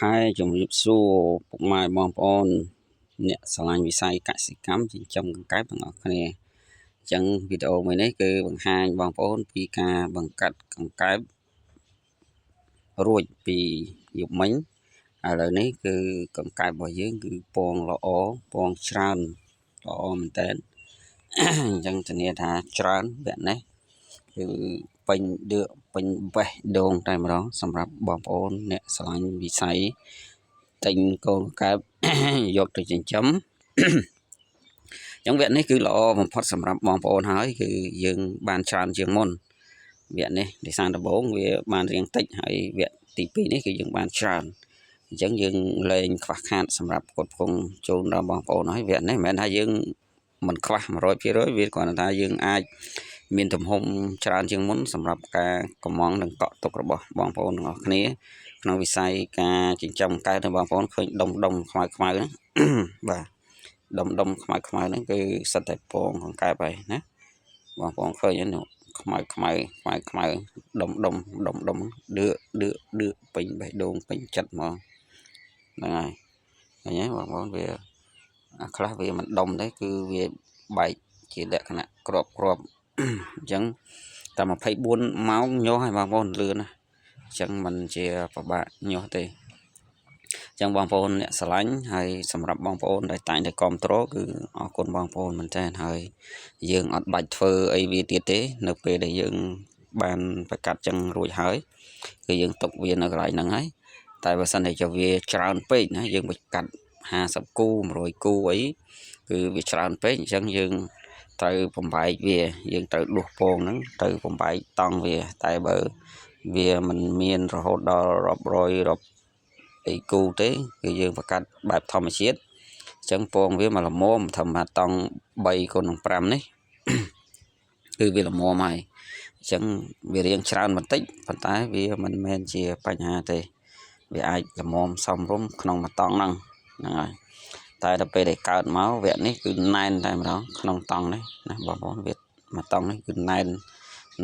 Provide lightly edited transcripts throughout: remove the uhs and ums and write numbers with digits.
ខេជំរាបសួរពុកម៉ែបងប្អូនអ្នកស្រឡាញ់វិស័យកសិកម្មចិញ្ចឹមកង្កែបទាំងអស់គ្នាអញ្ចឹងវីដេអូមួយនេះគឺបង្ហាញបងប្អូនពីការបង្កាត់កង្កែបរួចពីយប់មិញឥឡូវនេះគឺកង្កែបរបស់យើងគឺពងល្អពងច្រើនល្អមែនតើអញ្ចឹងធានាថាច្រើនវគ្គនេះគឺពេញដឿកពេញបេះដូងតែម្ដងសម្រាប់បងប្អូនអ្នកស្រឡាញ់វិស័យទិញកូនកែបយកទៅចិញ្ចឹមអញ្ចឹងវគ្គនេះគឺល្អបំផុតសម្រាប់បងប្អូនហើយគឺយើងបានច្រើនជាងមុនវគ្គនេះដោយសារដំបូងវាបានរៀងតិចហើយវគ្គទី2នេះគឺយើងបានច្រើនអញ្ចឹងយើងលែងខ្វះខាតសម្រាប់ផ្គត់ផ្គង់ជូនដល់បងប្អូនហើយវគ្គនេះមិនមែនថាយើងមិនខ្វះ100%វាគ្រាន់តែថាយើងអាចមានទំហំច្រើនជាងមុនសម្រាប់ការកំងនិងកក់ទុករបស់បងប្អូនទាំងអស់គ្នាក្នុងវិស័យការចិញ្ចឹមកែបងប្អូនឃើញដុំដុំខ្មៅខ្មៅហ្នឹងបាទដុំដុំខ្មៅខ្មៅហ្នឹងគឺសិតតែពងកង្កែបហើយណាបងប្អូនឃើញហ្នឹងខ្មៅខ្មៅខ្មៅខ្មៅដុំដុំដុំដុំដឿដឿដឿពេញបេះដូងពេញចិត្តហ្មងហ្នឹងហើយឃើញទេបងប្អូនវាអាខ្លះវាមិនដុំទេគឺវាបែកជាលក្ខណៈក្របក្របអញ្ចឹងតែ24ម៉ោងញាស់ហើយបងប្អូនលឿនណាអញ្ចឹងมันជាពិបាកញាស់ទេអញ្ចឹងបងប្អូនអ្នកស្រឡាញ់ហើយសម្រាប់បងប្អូនដែលតែងតែគ្រប់គ្រងគឺអរគុណបងប្អូនមែនតើហើយយើងអត់បាច់ធ្វើអីវាទៀតទេនៅពេលដែលយើងបានប្រកាសចឹងរួចហើយគឺយើងទុកវានៅកន្លែងហ្នឹងហើយតែបើសិនជាវាច្រើនពេកណាយើងបកាត់50គូ100គូអីគឺវាច្រើនពេកអញ្ចឹងយើងត្រូវបំបែកវាយើងត្រូវដួសពងហ្នឹងទៅបំបែកតង់វាតែបើវាមិនមានរហូតដល់រាប់រយរាប់អីគូទេគឺយើងបង្កាត់បែបធម្មជាតិអញ្ចឹងពងវាមកល្មមធម្មតាតង់3គុណនឹង5នេះគឺវាល្មមហើយអញ្ចឹងវារៀងច្រើនបន្តិចប៉ុន្តែវាមិនមែនជាបញ្ហាទេវាអាចល្មមសមរម្យក្នុងមួយតង់ហ្នឹងហ្នឹងហើយតែដល់ពេលដែលកើតមកវគ្គនេះគឺណែនតែម្ដងក្នុងតង់នេះណាបងប្អូនវាមួយតង់នេះគឺណែន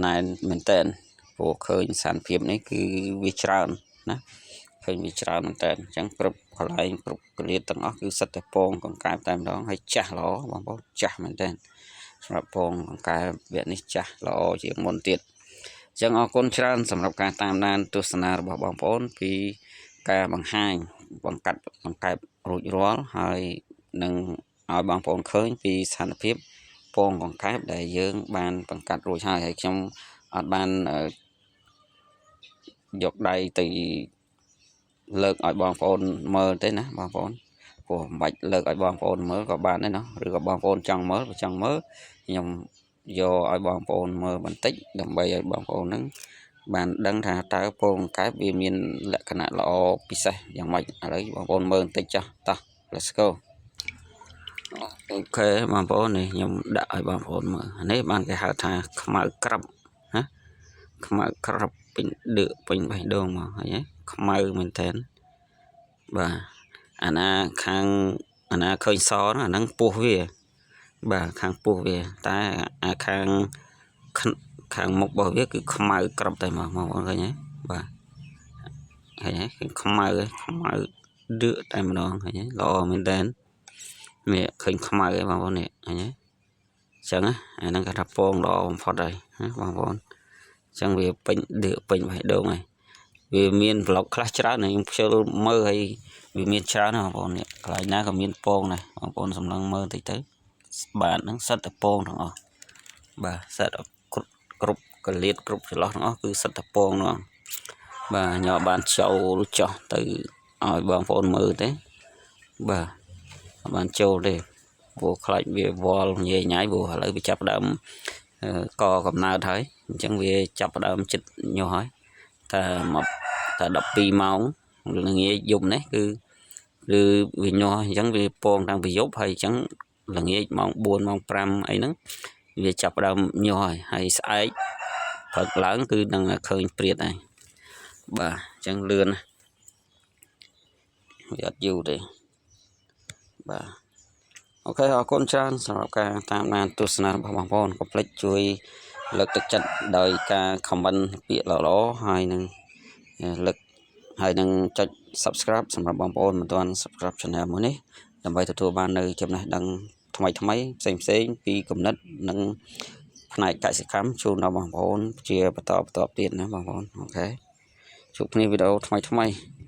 ណែនមែនតើព្រោះឃើញសន្តិភាពនេះគឺវាច្រើនណាឃើញវាច្រើនមែនតើអញ្ចឹងគ្រប់កន្លែងគ្រប់កលៀតទាំងអស់គឺសិតតែពងកង្កែបតែម្ដងហើយចាស់ល្អបងប្អូនចាស់មែនតើសម្រាប់ពងកង្កែបវគ្គនេះចាស់ល្អជាងមុនទៀតអញ្ចឹងអរគុណច្រើនសម្រាប់ការតាមដានទស្សនារបស់បងប្អូនពីការបង្ហាញបង្កាត់កង្កែបរួចរាល់ហើយនឹងឲ្យបងប្អូនឃើញពីស្ថានភាពពងកង្កែបដែលយើងបានបង្កាត់រួចហើយហើយខ្ញុំអត់បានយកដៃទៅលើកឲ្យបងប្អូនមើលទេណាបងប្អូនព្រោះមិនបាច់លើកឲ្យបងប្អូនមើលក៏បានដែរណាឬក៏បងប្អូនចង់មើលបើចង់មើលខ្ញុំយកឲ្យបងប្អូនមើលបន្តិចដើម្បីឲ្យបងប្អូនហ្នឹងបានដឹងថាតើពងកែបវាមានលក្ខណៈល្អពិសេសយ៉ាងម៉េចឥឡូវបងប្អូនមើលបន្តិចចុះតោះ let's go. OK បងប្អូននេះខ្ញុំដាក់ឲ្យបងប្អូនមើលនេះបានគេហៅថាខ្មៅក្រឹបណាខ្មៅក្រឹបពេញដឿកពេញបេះដូងមកឃើញទេខ្មៅមែនតើបាទអាណាខាងអាណាឃើញសហ្នឹងអាហ្នឹងពោះវាបាទខាងពោះវាតែអាខាងខាងមុខរបស់វាគឺខ្មៅក្រឹបតែមកបងប្អូនឃើញទេបាទឃើញទេឃើញខ្មៅខ្មៅដឿកតែម្ដងឃើញទេល្អមែនតើនេះឃើញខ្មៅឯងបងប្អូននេះឃើញទេអញ្ចឹងអាហ្នឹងគេថាពងល្អបំផុតហើយណាបងប្អូនអញ្ចឹងវាពេញដឿកពេញបេះដូងហើយវាមានប្លុកខ្លះច្រើនខ្ញុំខ្ជិលមើលហើយវាមានច្រើនណាបងប្អូននេះកន្លែងណាក៏មានពងដែរបងប្អូនសម្លឹងមើលតិចទៅបាទហ្នឹងសិតតែពងទាំងអស់បាទសិតគ្រប់គ្រប់កលៀតគ្រប់ចន្លោះទាំងអស់គឺសិតតែពងនោះបាទញ៉បានចូលចោះទៅឲ្យបងប្អូនមើលទេបាទបានចូលទេព្រោះខ្លាចវាវល់ញ៉ៃញ៉ៃព្រោះឥឡូវវាចាប់ដើមកកំណើតហើយអញ្ចឹងវាចាប់ដើមចិត្តញាស់ហើយតែមកតែ12ម៉ោងល្ងាចយប់នេះគឺគឺវាញាស់អញ្ចឹងវាពងតាំងពីយប់ហើយអញ្ចឹងល្ងាចម៉ោង4ម៉ោង5អីហ្នឹងវាចាប់ដើមញាស់ហើយហើយស្អែកព្រឹកឡើងគឺនឹងឃើញព្រាតហើយបាទអញ្ចឹងលឿនណាវាអត់យូរទេបាទ OK អរគុណច្រើនសម្រាប់ការតាមដានទស្សនារបស់បងប្អូនកុំភ្លេចជួយលើកទឹកចិត្តដោយការ comment ពាក្យល្អៗហើយនឹងលើកហើយនឹងចុច Subscribe សម្រាប់បងប្អូនមិនទាន់ Subscribe Channel មួយនេះដើម្បីទទួលបាននៅចំណេះដឹងថ្មីថ្មីផ្សេងផ្សេងពីគំនិតនិងផ្នែកកសិកម្មជូនដល់បងប្អូនជាបន្តបន្ទាប់ទៀតណាបងប្អូន។ OK ជួបគ្នាវីដេអូថ្មីថ្មី។